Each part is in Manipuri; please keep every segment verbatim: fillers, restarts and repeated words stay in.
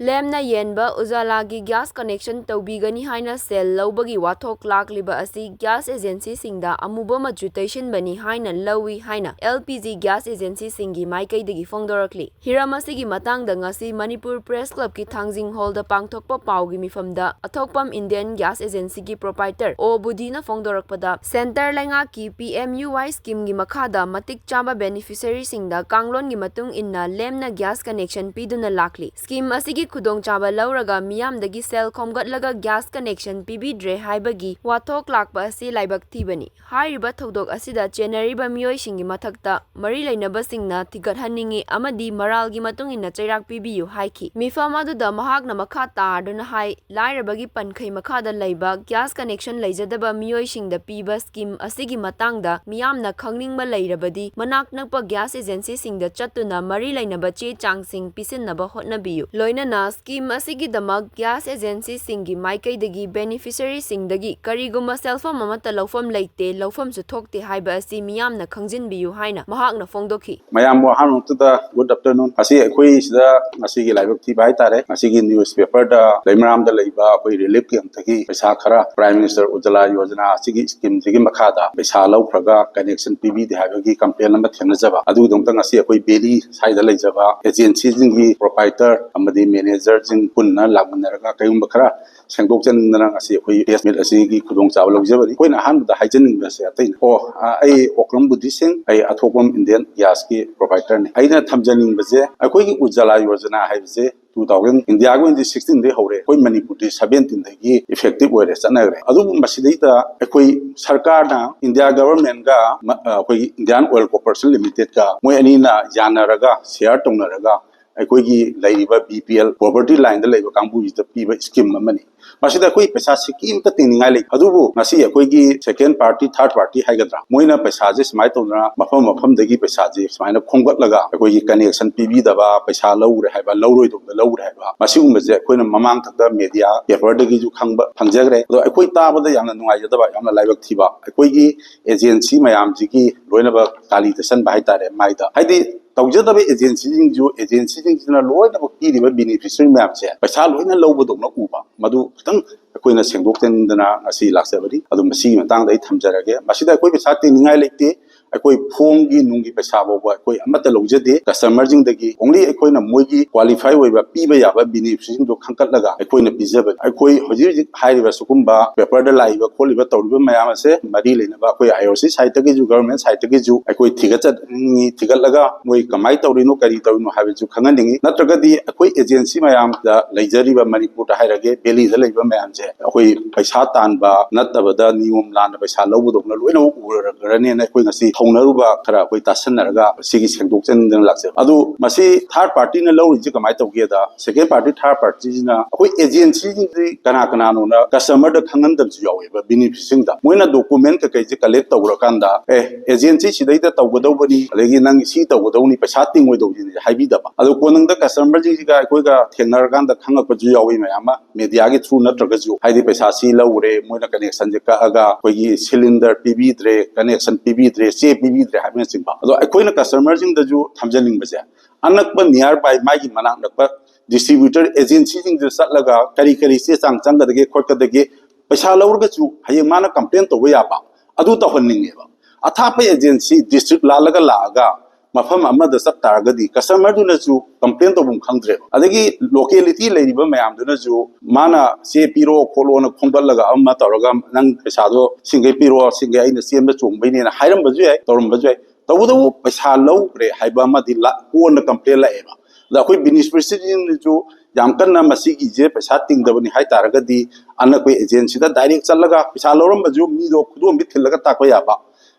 ꯂꯦꯝꯅ ꯌꯦꯟꯕ ꯎꯖꯥꯂꯥꯒꯤ ꯒ꯭ꯌꯥꯁ ꯀꯅꯦꯛꯁꯟ ꯇꯧꯕꯤꯒꯅꯤ ꯍꯥꯏꯅ ꯁꯦꯜ ꯂꯧꯕꯒꯤ ꯋꯥꯊꯣꯛ ꯂꯥꯛꯂꯤꯕ ꯑꯁꯤ ꯒ꯭ꯌꯥꯁ ꯑꯦꯖꯦꯟꯁꯤꯁꯤꯡꯗ ꯑꯃꯨꯕ ꯃꯆꯨ ꯇꯩꯁꯤꯟꯕꯅꯤ ꯍꯥꯏꯅ ꯂꯧꯏ ꯍꯥꯏꯅ ꯑꯦꯜ ꯄꯤ ꯖꯤ ꯒ꯭ꯌꯥꯁ ꯑꯦꯖꯦꯟꯁꯤꯁꯤꯡꯒꯤ ꯃꯥꯏꯀꯩꯗꯒꯤ ꯐꯣꯡꯗꯣꯔꯛꯂꯤ꯫ ꯍꯤꯔꯝ ꯑꯁꯤꯒꯤ ꯃꯇꯥꯡꯗ ꯉꯁꯤ ꯃꯅꯤꯄꯨꯔ ꯄ꯭ꯔꯦꯁ ꯀ꯭ꯂꯕꯀꯤ ꯊꯥꯡꯖꯤꯡ ꯍꯣꯜꯗ ꯄꯥꯡꯊꯣꯛꯄ ꯄꯥꯎꯒꯤ ꯃꯤꯐꯝꯗ ꯑꯊꯣꯛꯄꯝ ꯏꯟꯗꯤꯌꯟ ꯒ꯭ꯌꯥꯁ ꯑꯦꯖꯦꯟꯁꯤꯒꯤ ꯄ꯭ꯔꯣꯄꯥꯏꯇꯔ ꯑꯣ ꯕꯨꯙꯤꯅ ꯐꯣꯡꯗꯣꯔꯛꯄꯗ, ꯁꯦꯟꯇꯔ ꯂꯩꯉꯥꯛꯀꯤ ꯄꯤ ꯑꯦꯝ ꯌꯨ ꯋꯥꯏ ꯁ꯭ꯀꯤꯝꯒꯤ ꯃꯈꯥꯗ ꯃꯇꯤꯛ ꯆꯥꯕ ꯕꯦꯅꯤꯐꯤꯁꯔꯤꯁꯤꯡꯗ ꯀꯥꯡꯂꯣꯟꯒꯤ ꯃꯇꯨꯡ ꯏꯟꯅ ꯂꯦꯝꯅ ꯒ꯭ꯌꯥꯁ ꯀꯅꯦꯛꯁꯟ ꯄꯤꯗꯨꯅ ꯂꯥꯛꯂꯤ꯫ ꯁ꯭ꯀꯤꯝ ꯑꯁꯤꯒꯤ ꯈꯨꯗꯣꯡꯆꯥꯕ ꯂꯧꯔꯒ ꯃꯤꯌꯥꯝꯗꯒꯤ ꯁꯦꯜ ꯈꯣꯝꯒꯠꯂꯒ ꯒ꯭ꯌꯥꯁ ꯀꯅꯦꯛꯁꯟ ꯄꯤꯕꯤꯗ꯭ꯔꯦ ꯍꯥꯏꯕꯒꯤ ꯋꯥꯊꯣꯛ ꯂꯥꯛꯄ ꯑꯁꯤ ꯂꯥꯏꯕꯛ ꯊꯤꯕꯅꯤ꯫ ꯍꯥꯏꯔꯤꯕ ꯊꯧꯗꯣꯛ ꯑꯁꯤꯗ ꯆꯦꯟꯅꯔꯤꯕ ꯃꯤꯑꯣꯏꯁꯤꯡꯒꯤ ꯃꯊꯛꯇ ꯃꯔꯤ ꯂꯩꯅꯕꯁꯤꯡꯅ ꯊꯤꯒꯠꯍꯟꯅꯤꯡꯏ ꯑꯃꯗꯤ ꯃꯔꯥꯜꯒꯤ ꯃꯇꯨꯡ ꯏꯟꯅ ꯆꯩꯔꯥꯛ ꯄꯤꯕꯤꯌꯨ ꯍꯥꯏꯈꯤ꯫ ꯃꯤꯐꯝ ꯑꯗꯨꯗ ꯃꯍꯥꯛꯅ ꯃꯈꯥ ꯇꯥꯗꯨꯅ ꯍꯥꯏ, ꯂꯥꯏꯔꯕꯒꯤ ꯄꯟꯈꯩ ꯃꯈꯥꯗ ꯂꯩꯕ ꯒ꯭ꯌꯥꯁ ꯀꯅꯦꯛꯁꯟ ꯂꯩꯖꯗꯕ ꯃꯤꯑꯣꯏꯁꯤꯡꯗ ꯄꯤꯕ ꯁ꯭ꯀꯤꯝ ꯑꯁꯤꯒꯤ ꯃꯇꯥꯡꯗ ꯃꯤꯌꯥꯝꯅ ꯈꯪꯅꯤꯡꯕ ꯂꯩꯔꯕꯗꯤ ꯃꯅꯥꯛ ꯅꯛꯄ ꯒ꯭ꯌꯥꯁ ꯑꯦꯖꯦꯟꯁꯤꯁꯤꯡꯗ ꯆꯠꯇꯨꯅ ꯃꯔꯤ ꯂꯩꯅꯕ ꯆꯦ ꯆꯥꯡꯁꯤꯡ ꯄꯤꯁꯤꯟꯅꯕ ꯍꯣꯠꯅꯕꯤꯌꯨ꯫ ꯂꯣꯏꯅꯅ ꯁ꯭ꯀꯤꯝ ꯑꯁꯤꯒꯤꯗꯃꯛ ꯒ꯭ꯌꯥꯁ ꯑꯦꯖꯦꯟꯁꯤꯁꯤꯡꯒꯤ ꯃꯥꯏꯀꯩꯗꯒꯤ ꯕꯦꯅꯤꯐꯤꯁꯔꯤꯁꯤꯡꯗꯒꯤ ꯀꯔꯤꯒꯨꯝꯕ ꯁꯦꯜꯐꯝ ꯑꯃꯠꯇ ꯂꯧꯐꯝ ꯂꯩꯇꯦ, ꯂꯧꯐꯝꯁꯨ ꯊꯣꯛꯇꯦ ꯍꯥꯏꯕ ꯑꯁꯤ ꯃꯤꯌꯥꯝꯅ ꯈꯪꯖꯤꯟꯕꯤꯌꯨ ꯍꯥꯏꯅ ꯃꯍꯥꯛꯅ ꯐꯣꯡꯗꯣꯛꯈꯤ꯫ ꯃꯌꯥꯝꯕꯨ ꯑꯍꯥꯟꯕꯃꯛꯇꯗ good afternoon꯫ ꯉꯁꯤ ꯑꯩꯈꯣꯏ ꯁꯤꯗ ꯉꯁꯤꯒꯤ ꯂꯥꯏꯕꯛ ꯊꯤꯕ ꯍꯥꯏꯇꯥꯔꯦ, ꯉꯁꯤꯒꯤ ꯅ꯭ꯌꯨꯁ ꯄꯦꯄꯔꯗ ꯂꯩꯃꯔꯥꯝꯗ ꯂꯩꯕ ꯑꯩꯈꯣꯏ ꯔꯤꯂꯤꯐ ꯀꯦꯝꯞꯇꯒꯤ ꯄꯩꯁꯥ ꯈꯔ ꯄ꯭ꯔꯥꯏꯝ ꯃꯤꯅꯤꯁꯇꯔ ꯎꯖꯂꯥ ꯌꯣꯖꯅꯥ ꯑꯁꯤꯒꯤ ꯁ꯭ꯀꯤꯝꯁꯤꯒꯤ ꯃꯈꯥꯗ ꯄꯩꯁꯥ ꯂꯧꯈ꯭ꯔꯒ ꯀꯅꯦꯛꯁꯟ ꯄꯤꯕꯤꯗꯦ ꯍꯥꯏꯕꯒꯤ ꯀꯝꯄ꯭ꯂꯦꯟ ꯑꯃ ꯊꯦꯡꯅꯖꯕ꯫ ꯑꯗꯨꯒꯤꯗꯃꯛꯇ ꯉꯁꯤ ꯑꯩꯈꯣꯏ ꯚꯦꯂꯤ ꯁ꯭ꯋꯥꯏꯗ ꯂꯩꯖꯕ ꯑꯦꯖꯦꯟꯁꯤꯁꯤꯡꯒꯤ ꯄ꯭ꯔꯣꯄꯥꯏꯇꯔ ꯑꯃꯗꯤ ꯃꯦꯅꯦꯖꯔꯁꯤꯡ ꯄꯨꯟꯅ ꯂꯥꯛꯃꯤꯟꯅꯔꯒ ꯀꯔꯤꯒꯨꯝꯕ ꯈꯔ ꯁꯦꯡꯗꯣꯛꯆꯅꯤꯡꯗꯅ ꯉꯁꯤ ꯑꯩꯈꯣꯏ ꯄ꯭ꯔꯦꯁ ꯃꯤꯠ ꯑꯁꯤꯒꯤ ꯈꯨꯗꯣꯡꯆꯥꯕ ꯂꯧꯖꯕꯅꯤ꯫ ꯑꯩꯈꯣꯏꯅ ꯑꯍꯥꯟꯕꯗ ꯍꯥꯏꯖꯅꯤꯡꯕꯁꯦ ꯑꯇꯩꯅ, ꯑꯣ, ꯑ, ꯑꯩ ꯑꯣꯀ꯭ꯔꯝ ꯕꯨꯙꯤ ꯁꯤꯡ, ꯑꯩ ꯑꯊꯣꯛꯄꯝ ꯏꯟꯗꯤꯌꯟ ꯒ꯭ꯌꯥꯁꯀꯤ ꯄ꯭ꯔꯣꯄꯥꯏꯇꯔꯅꯤ꯫ ꯑꯩꯅ ꯊꯝꯖꯅꯤꯡꯕꯁꯦ, ꯑꯩꯈꯣꯏꯒꯤ ꯎꯖꯥꯂꯥ ꯌꯣꯖꯅꯥ ꯍꯥꯏꯕꯁꯦ two thousand, ꯏꯟꯗꯤꯌꯥꯒꯤ ꯑꯣꯏꯅꯗꯤ sixteen ꯗꯒꯤ ꯍꯧꯔꯦ, ꯑꯩꯈꯣꯏ ꯃꯅꯤꯄꯨꯔꯗꯤ seventeen ꯗꯒꯤ ꯏꯐꯦꯛꯇꯤꯚ ꯑꯣꯏꯔꯦ, ꯆꯠꯅꯈ꯭ꯔꯦ꯫ ꯑꯗꯨꯕꯨ ꯃꯁꯤꯗꯩꯗ ꯑꯩꯈꯣꯏ ꯁꯔꯀꯥꯔꯅ ꯏꯟꯗꯤꯌꯥ ꯒꯚꯔꯟꯃꯦꯟꯒ ꯃ-, ꯑ, ꯑꯩꯈꯣꯏꯒꯤ ꯏꯟꯗꯤꯌꯥꯟ ꯑꯣꯏꯜ ꯀꯣꯔꯄꯣꯔꯦꯁꯟ ꯂꯤꯃꯤꯇꯦꯠꯀ ꯃꯣꯏ ꯑꯅꯤꯅ ꯌꯥꯅꯔꯒ, ꯁꯤꯌꯥꯔ ꯇꯧꯅꯔꯒ ꯑꯩꯈꯣꯏꯒꯤ ꯂꯩꯔꯤꯕ ꯕꯤ ꯄꯤ ꯑꯦꯜ ꯄꯣꯚꯔꯇꯤ ꯂꯥꯏꯟꯗ ꯂꯩꯕ ꯀꯥꯡꯕꯨꯁꯤꯗ ꯄꯤꯕ ꯁ꯭ꯀꯤꯝ ꯑꯃꯅꯤ꯫ ꯃꯁꯤꯗ ꯑꯩꯈꯣꯏ ꯄꯩꯁꯥ ꯁꯤꯀꯤ ꯑꯃꯠꯇ ꯇꯤꯡꯅꯤꯡꯉꯥꯏ ꯂꯩꯇꯦ꯫ ꯑꯗꯨꯕꯨ ꯉꯁꯤ ꯑꯩꯈꯣꯏꯒꯤ ꯁꯦꯀꯦꯟ ꯄꯥꯔꯇꯤ, ꯊꯥꯔꯠ ꯄꯥꯔꯇꯤ ꯍꯥꯏꯒꯗ꯭ꯔꯥ, ꯃꯣꯏꯅ ꯄꯩꯁꯥꯁꯦ ꯁꯨꯃꯥꯏꯅ ꯇꯧꯗꯅ ꯃꯐꯝ ꯃꯐꯝꯗꯒꯤ ꯄꯩꯁꯥꯁꯦ ꯁꯨꯃꯥꯏꯅ ꯈꯣꯝꯒꯠꯂꯒ ꯑꯩꯈꯣꯏꯒꯤ ꯀꯅꯦꯛꯁꯟ ꯄꯤꯕꯤꯗꯕ, ꯄꯩꯁꯥ ꯂꯧꯔꯦ ꯍꯥꯏꯕ, ꯂꯧꯔꯣꯏꯗꯧꯗ ꯂꯧꯔꯦ ꯍꯥꯏꯕ, ꯃꯁꯤꯒꯨꯝꯕꯁꯦ ꯑꯩꯈꯣꯏꯅ ꯃꯃꯥꯡ ꯊꯛꯇ ꯃꯦꯗꯤꯌꯥ ꯄꯦꯄꯔꯗꯒꯤꯁꯨ ꯈꯪꯕ ꯐꯪꯖꯈ꯭ꯔꯦ꯫ ꯑꯗꯣ ꯑꯩꯈꯣꯏ ꯇꯥꯕꯗ ꯌꯥꯝꯅ ꯅꯨꯡꯉꯥꯏꯖꯗꯕ, ꯌꯥꯝꯅ ꯂꯥꯏꯕꯛ ꯊꯤꯕ, ꯑꯩꯈꯣꯏꯒꯤ ꯑꯦꯖꯦꯟꯁꯤ ꯃꯌꯥꯝꯁꯤꯒꯤ ꯂꯣꯏꯅꯃꯛ ꯀꯥꯂꯤ ꯇꯩꯁꯟꯕ ꯍꯥꯏꯇꯥꯔꯦ ꯃꯥꯏꯗ꯫ ꯍꯥꯏꯗꯤ ꯇꯧꯖꯗꯕ ꯑꯦꯖꯦꯟꯁꯤꯁꯤꯡꯁꯨ ꯑꯦꯖꯦꯟꯁꯤ ꯁꯤꯡꯁꯤꯅ ꯂꯣꯏꯅꯃꯛ ꯄꯤꯔꯤꯕ ꯕꯦꯅꯤꯐꯤꯁꯔꯤ ꯃꯌꯥꯝꯁꯦ ꯄꯩꯁꯥ ꯂꯣꯏꯅ ꯂꯧꯕꯗꯧꯅ ꯎꯕ, ꯃꯗꯨ ꯈꯤꯇꯪ ꯑꯩꯈꯣꯏꯅ ꯁꯦꯡꯗꯣꯛꯆꯅꯤꯡꯗꯅ ꯉꯁꯤ ꯂꯥꯛꯆꯕꯅꯤ꯫ ꯑꯗꯨ ꯃꯁꯤꯒꯤ ꯃꯇꯥꯡꯗ ꯑꯩ ꯊꯝꯖꯔꯒꯦ꯫ ꯃꯁꯤꯗ ꯑꯩꯈꯣꯏ ꯄꯩꯁꯥ ꯇꯤꯡꯅꯤꯡꯉꯥꯏ ꯂꯩꯇꯦ꯫ ꯑꯩꯈꯣꯏ ꯐꯣꯝꯒꯤ ꯅꯨꯡꯒꯤ ꯄꯩꯁꯥ ꯐꯥꯎꯕ ꯑꯩꯈꯣꯏ ꯑꯃꯠꯇ ꯂꯧꯖꯗꯦ꯫ ꯀꯁꯇꯃꯔꯁꯤꯡꯗꯒꯤ only ꯑꯩꯈꯣꯏꯅ ꯃꯣꯏꯒꯤ ꯀ꯭ꯋꯥꯂꯤꯐꯥꯏ ꯑꯣꯏꯕ ꯄꯤꯕ ꯌꯥꯕ ꯕꯦꯅꯤꯐꯤꯠꯁꯤꯡꯗꯣ ꯈꯟꯒꯠꯂꯒ ꯑꯩꯈꯣꯏꯅ ꯄꯤꯖꯕꯅꯤ꯫ ꯑꯩꯈꯣꯏ ꯍꯧꯖꯤꯛ ꯍꯧꯖꯤꯛ ꯍꯥꯏꯔꯤꯕ ꯁꯤꯒꯨꯝꯕ ꯄꯦꯄꯔꯗ ꯂꯥꯛꯏꯕ ꯈꯣꯠꯂꯤꯕ ꯇꯧꯔꯤꯕ ꯃꯌꯥꯝ ꯑꯁꯦ ꯃꯔꯤ ꯂꯩꯅꯕ ꯑꯩꯈꯣꯏ IOC side ꯇꯒꯤꯁꯨ, government side ꯇꯒꯤꯁꯨ ꯑꯩꯈꯣꯏ ꯊꯤꯒꯠꯆꯅꯤꯡꯉꯤ, ꯊꯤꯒꯠꯂꯒ ꯃꯣꯏ ꯀꯃꯥꯏꯅ ꯇꯧꯔꯤꯅꯣ, ꯀꯔꯤ ꯇꯧꯔꯤꯅꯣ ꯍꯥꯏꯕꯁꯨ ꯈꯪꯍꯟꯅꯤꯡꯉꯤ꯫ ꯅꯠꯇ꯭ꯔꯒꯗꯤ ꯑꯩꯈꯣꯏ ꯑꯦꯖꯦꯟꯁꯤ ꯃꯌꯥꯝꯗ ꯂꯩꯖꯔꯤꯕ, ꯃꯅꯤꯄꯨꯔꯗ ꯍꯥꯏꯔꯒꯦ, ꯚꯦꯂꯤꯗ ꯂꯩꯕ ꯃꯌꯥꯝꯁꯦ ꯑꯩꯈꯣꯏ ꯄꯩꯁꯥ ꯇꯥꯟꯕ ꯅꯠꯇꯕꯗ ꯅꯤꯌꯣꯝ ꯂꯥꯟꯅ ꯄꯩꯁꯥ ꯂꯧꯕꯗꯧꯅ ꯂꯣꯏꯅꯃꯛ ꯎꯔꯔꯅꯦꯅ ꯑꯩꯈꯣꯏ ꯉꯁꯤ ꯍꯧꯅꯔꯨꯕ ꯈꯔ ꯑꯩꯈꯣꯏ ꯇꯥꯁꯟꯅꯔꯒ ꯁꯤꯒꯤ ꯁꯦꯡꯗꯣꯛꯆꯅꯤꯡꯗꯅ ꯂꯥꯛꯆꯕ꯫ ꯑꯗꯨ ꯃꯁꯤ ꯊꯥꯔꯠ ꯄꯥꯔꯇꯤꯅ ꯂꯧꯔꯤꯁꯤ ꯀꯃꯥꯏꯅ ꯇꯧꯒꯦꯗ, ꯁꯦꯀꯦꯟ ꯄꯥꯔꯇꯤ, ꯊꯥꯔꯠ ꯄꯥꯔꯇꯤꯁꯤꯅ ꯑꯩꯈꯣꯏ ꯑꯦꯖꯦꯟꯁꯤꯁꯤꯡꯁꯤ ꯀꯅꯥ ꯀꯅꯥꯅꯣꯅ ꯀꯁꯇꯃꯔꯗ ꯈꯪꯍꯟꯗꯕꯁꯨ ꯌꯥꯎꯋꯦꯕ꯫ ꯕꯦꯅꯤꯐꯤꯠꯁꯤꯡꯗ ꯃꯣꯏꯅ ꯗꯣꯀꯨꯃꯦꯟ ꯀꯩꯀꯩꯁꯦ ꯀꯂꯦꯛ ꯇꯧꯔꯀꯥꯟꯗ, "ꯑꯦ, ꯑꯦꯖꯦꯟꯁꯤ ꯁꯤꯗꯩꯗ ꯇꯧꯒꯗꯧꯕꯅꯤ, ꯑꯗꯒꯤ ꯅꯪ ꯁꯤ ꯇꯧꯒꯗꯧꯅꯤ, ꯄꯩꯁꯥ ꯇꯤꯡꯉꯣꯏꯗꯧꯕꯅꯤ" ꯍꯥꯏꯕꯤꯗꯕ꯫ ꯑꯗꯣ ꯀꯣꯟꯅꯨꯡꯗ ꯀꯁꯇꯃꯔꯁꯤꯡꯁꯤꯒ ꯑꯩꯈꯣꯏꯒ ꯊꯦꯡꯅꯔꯀꯥꯟꯗ ꯈꯪꯉꯛꯄꯁꯨ ꯌꯥꯎꯋꯤ ꯃꯌꯥꯝ ꯑꯃ꯫ ꯃꯦꯗꯤꯌꯥꯒꯤ ꯊ꯭ꯔꯨ ꯅꯠꯇ꯭ꯔꯒꯁꯨ, ꯍꯥꯏꯗꯤ ꯄꯩꯁꯥ ꯁꯤ ꯂꯧꯔꯦ, ꯃꯣꯏꯅ ꯀꯅꯦꯛꯁꯟꯁꯦ ꯀꯛꯑꯒ ꯑꯩꯈꯣꯏꯒꯤ ꯁꯤꯂꯤꯟꯗꯔ ꯄꯤꯕꯤꯗ꯭ꯔꯦ, ꯀꯅꯦꯛꯁꯟ ꯄꯤꯕꯤꯗ꯭ꯔꯦ, ꯆꯦ ꯄꯤꯕꯤꯗ꯭ꯔꯦ ꯍꯥꯏꯕꯅꯆꯤꯡꯕ꯫ ꯑꯗꯣ ꯑꯩꯈꯣꯏꯅ ꯀꯁꯇꯃꯔꯁꯤꯡꯗꯁꯨ ꯊꯝꯖꯅꯤꯡꯕꯁꯦ, ꯑꯅꯛꯄ nearby ꯃꯥꯒꯤ ꯃꯅꯥꯛ ꯅꯛꯄ distributor agencyꯁꯤꯡꯗꯨ ꯆꯠꯂꯒ ꯀꯔꯤ ꯀꯔꯤ ꯆꯦ ꯆꯥꯡ ꯆꯪꯒꯗꯒꯦ ꯈꯣꯠꯀꯗꯒꯦ, ꯄꯩꯁꯥ ꯂꯧꯔꯒꯁꯨ ꯍꯌꯦꯡ ꯃꯥꯅ ꯀꯝꯄ꯭ꯂꯦꯟ ꯇꯧꯕ ꯌꯥꯕ ꯑꯗꯨ ꯇꯧꯍꯟꯅꯤꯡꯉꯦꯕ꯫ ꯑꯊꯥꯞꯄ ꯑꯦꯖꯦꯟꯁꯤ ꯗꯤꯁꯇ꯭ꯔꯤꯛ ꯂꯥꯜꯂꯒ ꯂꯥꯛꯑꯒ ꯃꯐꯝ ꯑꯃꯗ ꯆꯠ ꯇꯥꯔꯒꯗꯤ ꯀꯁꯇꯃꯔꯗꯨꯅꯁꯨ ꯀꯝꯄ꯭ꯂꯦꯟ ꯇꯧꯐꯝ ꯈꯪꯗ꯭ꯔꯦꯕ꯫ ꯑꯗꯒꯤ ꯂꯣꯀꯦꯂꯤꯇꯤ ꯂꯩꯔꯤꯕ ꯃꯌꯥꯝꯗꯨꯅꯁꯨ ꯃꯥꯅ ꯆꯦ ꯄꯤꯔꯛꯑꯣ ꯈꯣꯠꯂꯣꯅ ꯈꯣꯝꯒꯠꯂꯒ ꯑꯃ ꯇꯧꯔꯒ, "ꯅꯪ ꯄꯩꯁꯥꯗꯣ ꯁꯤꯡꯒꯩ ꯄꯤꯔꯛꯑꯣ, ꯁꯤꯡꯒꯩ ꯑꯩꯅ ꯆꯦꯟꯕ ꯆꯣꯡꯕꯩꯅꯦꯅ" ꯍꯥꯏꯔꯝꯕꯁꯨ ꯌꯥꯏ, ꯇꯧꯔꯝꯕꯁꯨ ꯌꯥꯏ꯫ ꯇꯧꯕꯇꯕꯨ ꯄꯩꯁꯥ ꯂꯧꯈ꯭ꯔꯦ ꯍꯥꯏꯕ ꯑꯃꯗꯤ ꯂꯥ-, ꯀꯣꯟꯅ ꯀꯝꯄ꯭ꯂꯦꯟ ꯂꯥꯛꯑꯦꯕ꯫ ꯑꯗ ꯑꯩꯈꯣꯏ ꯕꯦꯅꯤꯐꯤꯁꯔꯤꯁꯤꯡꯅꯁꯨ ꯌꯥꯝ ꯀꯟꯅ ꯃꯁꯤꯒꯤꯁꯦ ꯄꯩꯁꯥ ꯇꯤꯡꯗꯕꯅꯤ ꯍꯥꯏ ꯇꯥꯔꯒꯗꯤ ꯑꯅꯛꯄ ꯑꯦꯖꯦꯟꯁꯤꯗ ꯗꯥꯏꯔꯦꯛ ꯆꯠꯂꯒ ꯄꯩꯁꯥ ꯂꯧꯔꯝꯕꯁꯨ ꯃꯤꯗꯣ ꯈꯨꯗꯣꯝꯕꯤ ꯊꯤꯜꯂꯒ ꯇꯥꯛꯄ ꯌꯥꯕ,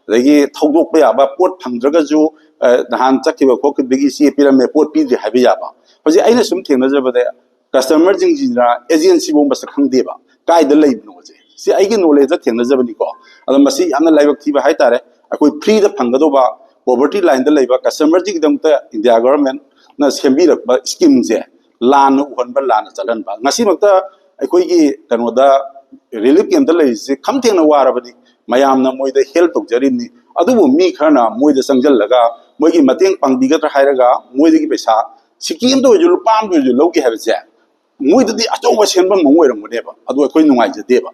ꯑꯗꯒꯤ ꯊꯧꯗꯣꯛꯄ ꯌꯥꯕ, ꯄꯣꯠ ꯐꯪꯗ꯭ꯔꯒꯁꯨ, ꯑ, ꯅꯍꯥꯟ ꯆꯠꯈꯤꯕ ꯈꯣꯠꯈꯤꯕꯗꯒꯤ ꯆꯦ ꯄꯤꯔꯝꯃꯦ, ꯄꯣꯠ ꯄꯤꯗ꯭ꯔꯤ ꯍꯥꯏꯕ ꯌꯥꯕ꯫ ꯍꯧꯖꯤꯛ ꯑꯩꯅ ꯁꯨꯝ ꯊꯦꯡꯅꯖꯕꯗ ꯀꯁꯇꯃꯔꯁꯤꯡꯁꯤꯅ ꯑꯦꯖꯦꯟꯁꯤꯐꯥꯎ ꯃꯁꯛ ꯈꯪꯗꯦꯕ, ꯀꯥꯏꯗ ꯂꯩꯕꯅꯣꯁꯦ꯫ ꯁꯤ ꯑꯩꯒꯤ ꯅꯣꯂꯦꯖꯇ ꯊꯦꯡꯅꯖꯕꯅꯤꯀꯣ꯫ ꯑꯗꯣ ꯃꯁꯤ ꯌꯥꯝꯅ ꯂꯥꯏꯕꯛ ꯊꯤꯕ ꯍꯥꯏꯇꯥꯔꯦ꯫ ꯑꯩꯈꯣꯏ ꯐ꯭ꯔꯤꯗ ꯐꯪꯒꯗꯧꯕ ꯄꯣꯚꯔꯇꯤ ꯂꯥꯏꯟꯗ ꯂꯩꯕ ꯀꯁꯇꯃꯔꯁꯤꯒꯤꯗꯃꯛꯇ ꯏꯟꯗꯤꯌꯥ ꯒꯚꯔꯟꯃꯦꯟꯠꯅ ꯁꯦꯝꯕꯤꯔꯛꯄ ꯁ꯭ꯀꯤꯝꯁꯦ ꯂꯥꯟꯅ ꯎꯍꯟꯕ, ꯂꯥꯟꯅ ꯆꯠꯍꯟꯕ꯫ ꯉꯁꯤꯃꯛꯇ ꯑꯩꯈꯣꯏꯒꯤ ꯀꯩꯅꯣꯗ ꯔꯤꯂꯤꯐ ꯀꯦꯝꯞꯇ ꯂꯩꯔꯤꯁꯦ ꯈꯝ ꯊꯦꯡꯅ ꯋꯥꯔꯕꯅꯤ꯫ ꯃꯌꯥꯝꯅ ꯃꯣꯏꯗ ꯍꯦꯜꯞ ꯇꯧꯖꯔꯤꯕꯅꯤ꯫ ꯑꯗꯨꯕꯨ ꯃꯤ ꯈꯔꯅ ꯃꯣꯏꯗ ꯆꯪꯁꯤꯜꯂꯒ ꯃꯣꯏꯒꯤ ꯃꯇꯦꯡ ꯄꯥꯡꯕꯤꯒꯗ꯭ꯔꯥ ꯍꯥꯏꯔꯒ ꯃꯣꯏꯗꯒꯤ ꯄꯩꯁꯥ ꯁꯤꯀꯤ ꯑꯃꯇ ꯑꯣꯏꯔꯁꯨ ꯂꯨꯄꯥ ꯑꯃꯇ ꯑꯣꯏꯔꯁꯨ ꯂꯧꯒꯦ ꯍꯥꯏꯕꯁꯦ ꯃꯣꯏꯗꯗꯤ ꯑꯆꯧꯕ ꯁꯦꯟꯐꯝ ꯑꯃ ꯑꯣꯏꯔꯝꯒꯅꯦꯕ꯫ ꯑꯗꯣ ꯑꯩꯈꯣꯏ ꯅꯨꯡꯉꯥꯏꯖꯗꯦꯕ꯫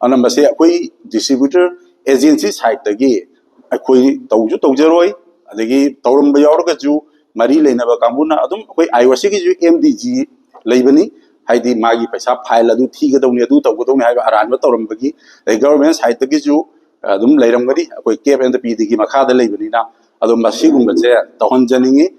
ꯑꯗꯨꯅ ꯃꯁꯦ ꯑꯩꯈꯣꯏ distributor agency side ꯇꯒꯤ ꯑꯩꯈꯣꯏ ꯇꯧꯁꯨ ꯇꯧꯖꯔꯣꯏ꯫ ꯑꯗꯒꯤ ꯇꯧꯔꯝꯕ ꯌꯥꯎꯔꯒꯁꯨ ꯃꯔꯤ ꯂꯩꯅꯕ ꯀꯥꯡꯕꯨꯅ ꯑꯗꯨꯝ, ꯑꯩꯈꯣꯏ IOC ꯒꯤꯁꯨ MDG ꯂꯩꯕꯅꯤ, ꯍꯥꯏꯗꯤ ꯃꯥꯒꯤ ꯄꯩꯁꯥ fine ꯑꯗꯨ ꯊꯤꯒꯗꯧꯅꯤ, ꯑꯗꯨ ꯇꯧꯒꯗꯧꯅꯤ ꯍꯥꯏꯕ ꯑꯔꯥꯟꯕ ꯇꯧꯔꯝꯕꯒꯤ, ꯑꯗꯩ government side ꯇꯒꯤꯁꯨ ꯑꯗꯨꯝ ꯂꯩꯔꯝꯒꯅꯤ꯫ ꯑꯩꯈꯣꯏ CAF and PD ꯒꯤ ꯃꯈꯥꯗ ꯂꯩꯕꯅꯤꯅ꯫ ꯑꯗꯣ ꯃꯁꯤꯒꯨꯝꯕꯁꯦ ꯇꯧꯍꯟꯖꯅꯤꯡꯉꯤ꯫